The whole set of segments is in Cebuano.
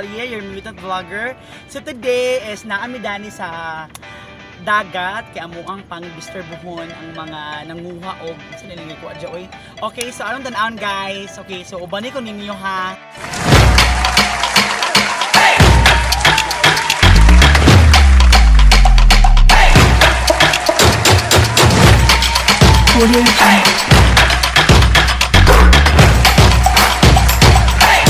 Valle, your mutant vlogger. So today is naami dani sa dagat kay amo ang pangdisturbuhon ang mga nanguha og sila nangikuha dya oy. Okay, so anong tan-awon, guys? Okay, so ubani ko ninyo ha. Audio Jungle. Hi!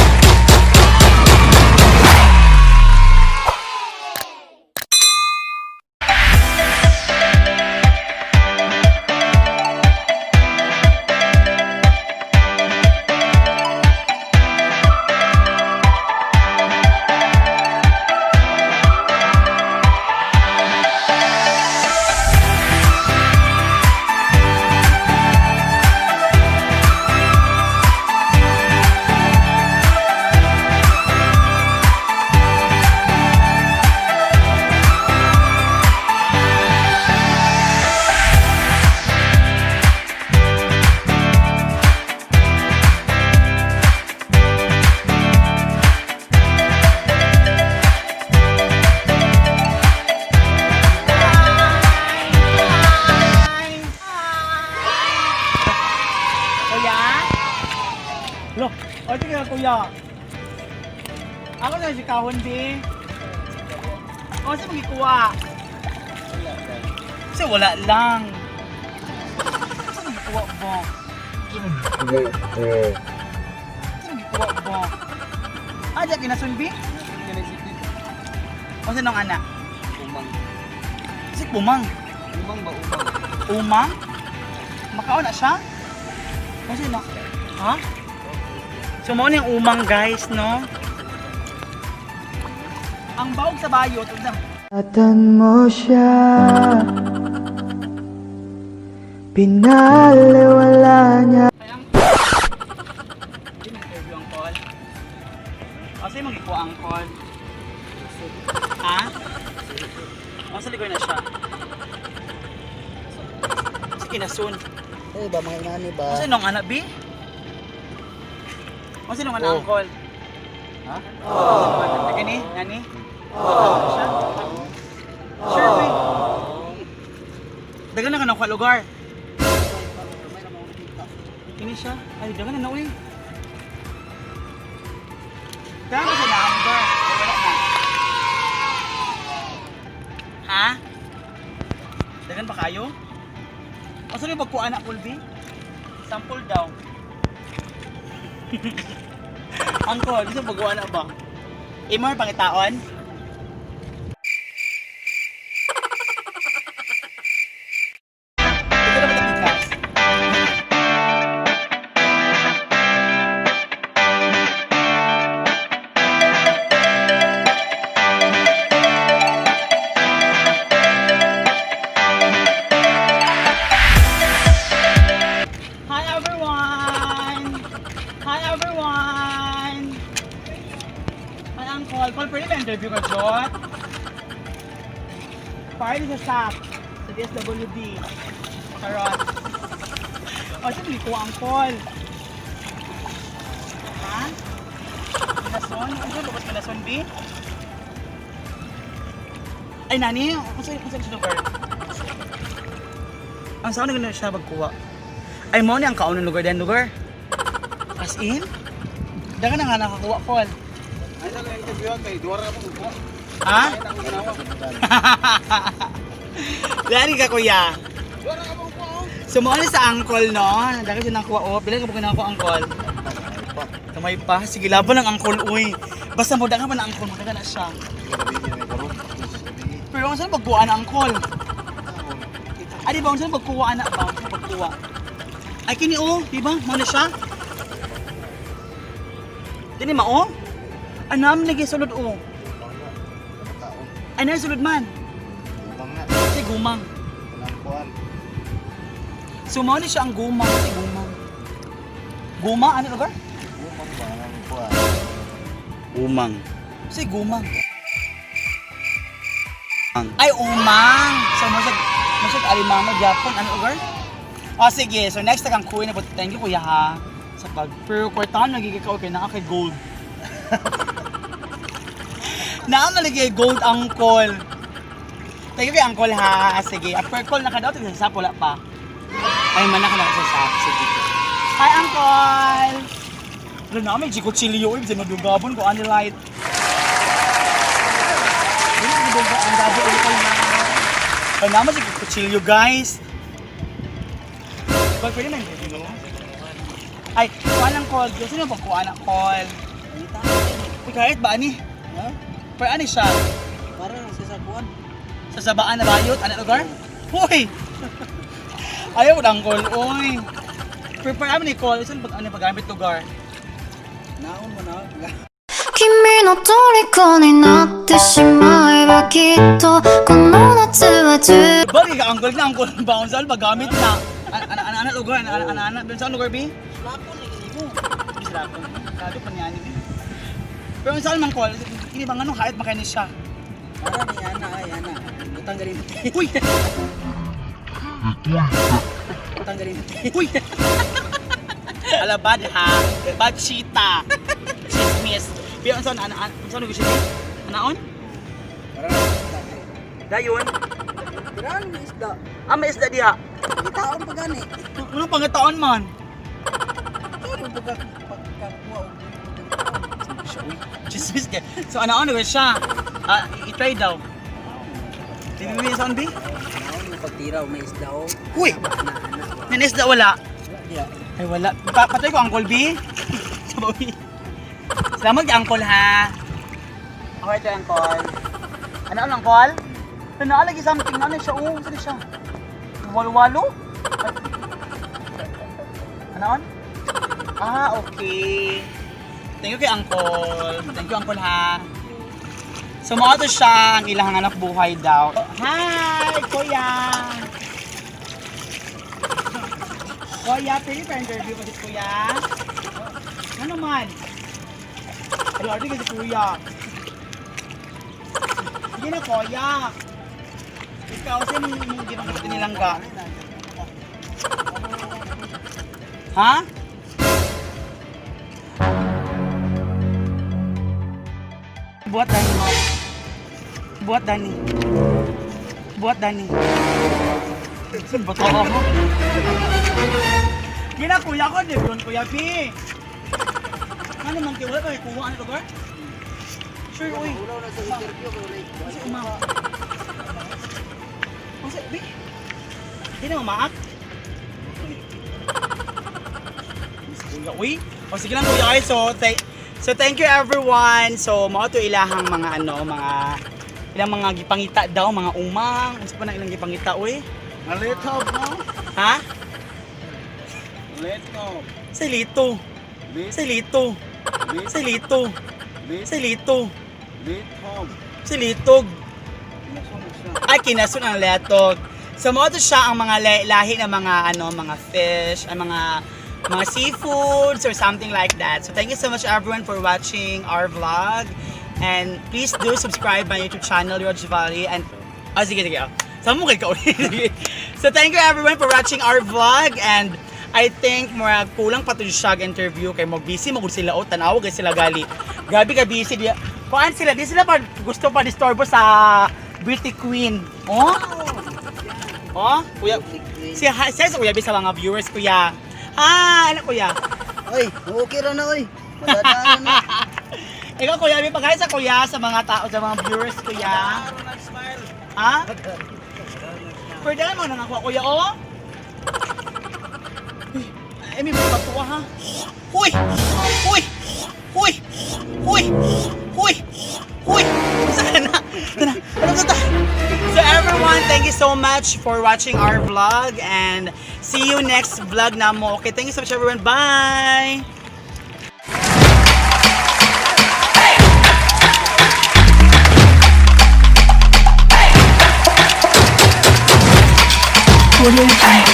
Kuya? Lo, o sige na, kuya. Ako na si Kahon, di. O, sa magikuha? Kasi wala lang. Sa magikuha ba? Sa magikuha ba? Ah, di kinasun, bi? O, sa nung ana? Umang. Si Pumang. Umang ba umang? Umang? Makaon na siya? Kasi no? Ha? So mao ni ang umang, guys, no? Ang bawog sa bayot, unsa? Atan mo siya. Pinaliwala niya. Kaya ang Hindi interview ang call. Kasi magikuha ang call. Ha? O sa likod na siya. Kasi kinasun. Eh ba mga inani ba? Kasi nung anak, bi? Kasi nung anak Oh. ang call. Ha? Oh. Gani, nani? Oh. Siya? Sure, bi. Dagan na ka ng lugar. Kini siya. Ay, dagan na na, uy. Dagan ba siya na ang lugar? O, wala na. Ha? Dagan pa kayo? O, saan yung pagkuha na, Kulbi? Sample daw. Uncle, gusto mo pagkuha na ba? Imor, pangitaon? Ito na ba napikas? Hi everyone! Hi everyone! Hi Uncle. Call, pwede ba interview ka, Jot? Party sa SAP, sa DSWD. Charot. O, saan ko Uncle? Ha? Kinason? Ano ba babas kinason, B? Ay, nani? Kung saan siya lugar? Ang saan na siya magkuha? Ay, mo ni ang kaon ng lugar din lugar. As in? Daga na nga nakakuha, Paul. Ay lang interview kay duwara ka po. Ha? Dari ka, kuya. Duwara ka po ko. Sumuha sa angkol, no? Daga siya nakuha, oh. Bilang ka ba nakuha angkol? Kamay pa. Sige, laban ang angkol, uy. Basta mo, daga pa na angkol. Madaga na siya. Pero ang saan pagkuha na angkol? Ay, di ba? Ang saan pagkuha na ba? Ang saan pagkuha? Ay, kini, oh. Di ba? Mo na siya. Dini, mao? Anam, lagi sulod, oh. Ay, na sulod man. Umang na. Kasi gumang. Kanang kuan. So, mao ni siya ang gumang. Kasi gumang. Guma? Ano lugar? Umang ba nang kuan? Umang. Kasi gumang. Ay, umang! So, masag alimango, Japon, ano lugar? O, sige. So, next na kang kuya na. Thank you, kuya, ha? Sa pag... Pero, kwartahan, nagiging ka, okay na, kay gold. Naa man lagi gold, uncle. Thank you kay uncle ha. Sige, after call na ka daw sa sap wala pa. Ay man na ka na sa sap. Sige. Hi, uncle. Wala na may kutsilyo oy, bisan madugabon ko ani light. Ay, ang gabo uncle na. Wala naman si kutsilyo, guys. Pag pwede man no? Ay, kuha ng call. Kasi na pagkuha ng call. Uy, kahit ba ani? Ha? Pero ani siya? Para sa sakuan. Sa sabaan na bayot? Ano lugar? Uy! Ayaw ng call, uy. Prepare amin ni call. Saan pag ano paggamit lugar? Naon mo na. 君の虜になってしまえばきっとこの夏は充 Bagay ka, uncle na, uncle. Baon saan paggamit na? Ano, ano, ano, lugar? Ano, ano, ano, ano, saan lugar, B? Lakon ni mo. Sila ko. Kado pa niya, ni Pero saan man call? Ini bang ano, kahit makainin siya. Para ni ana ay ana. Butang ganin. Uy! Butang ganin. Uy! Ala, bad ha. Bad cheetah. Chismis. Pero ang saan, ano, ano, saan gusto niyo? Anaon? Para Dayon. Tiran ni isda. Ah, may isda diha. Gitaon pa gani. Anong pangitaon man? Taon pagka pagkakuha og Siya, uy. Chismis kay. So, anaon na siya. Ah, i-try daw. Di saan bi? Naon mo pagtira og may isda o. Uy! Ana ana. Nan isda wala. Diya. Ay, wala. Patay ko, Uncle B. Sabawi. Salamat kay Uncle, ha. Okay, ito, Uncle. Ano, ano, Uncle? Ito, naalagi something. Ano siya? Oh, saan siya? Walo-walo? Ano, on? Ah, okay. Thank you kay Uncle. Thank you, Uncle, ha. So, mga to siya, ang ilang anak buhay daw. Hi, Kuya! Kuya, pwede pa interview ko si Kuya? Ano man? Ano, arte kasi Kuya. Sige na, Kuya. Ikaw, sino yung hindi makita nilang ka? Ha? Buhat Dani. Buhat Dani. Buhat Dani. Saan ba to ako? Gina kuya ko, di yun kuya P. Ano man kayo, wala pa kayo kuha ano lugar? Sure, uy. Ulaw na sa interview ko like. Kasi umawa. Kasi, B. Di na umaak? Kuya, uy. O sige lang kuya, ay, so thank you everyone. So mao to ilahang mga ano, mga ilang mga gipangita daw, mga umang. Unsa pa nang ilang gipangita, uy? Malitob no? Ha? Litob. Sa lito. Sa lito. Sa lito. Sa lito. Litob. Sa litog. Ay, kinasun ang letog. So, mao to siya ang mga lahi ng mga ano, mga fish, ang mga seafoods or something like that. So, thank you so much everyone for watching our vlog. And please do subscribe my YouTube channel, Rog Valley. And, ah, sige, sige. Ah. Saan mo kay ka ulit? So, thank you everyone for watching our vlog. And I think murag kulang pa to siya og interview kay mo busy mo gud sila o tanaw gud sila gali. Grabe ka busy di. Kuan sila di sila pa gusto pa disturbo sa beauty queen. Oh? Oh, kuya. Si si sa kuya sa mga viewers kuya. Ah, ano kuya? Oy, okay ra na oy. Madadaan na. Ikaw kuya, may pagkain sa kuya sa mga tao, sa mga viewers kuya. Ha? Pwede mo na nakuha kuya oh. Uy, ay may pagkatuwa ha. Uy! Uy! Uy! Uy! Uy! Uy! Saan na? Tara, ano to ta? So everyone, thank you so much for watching our vlog and see you next vlog na mo. Okay, thank you so much everyone. Bye! Audio Jungle.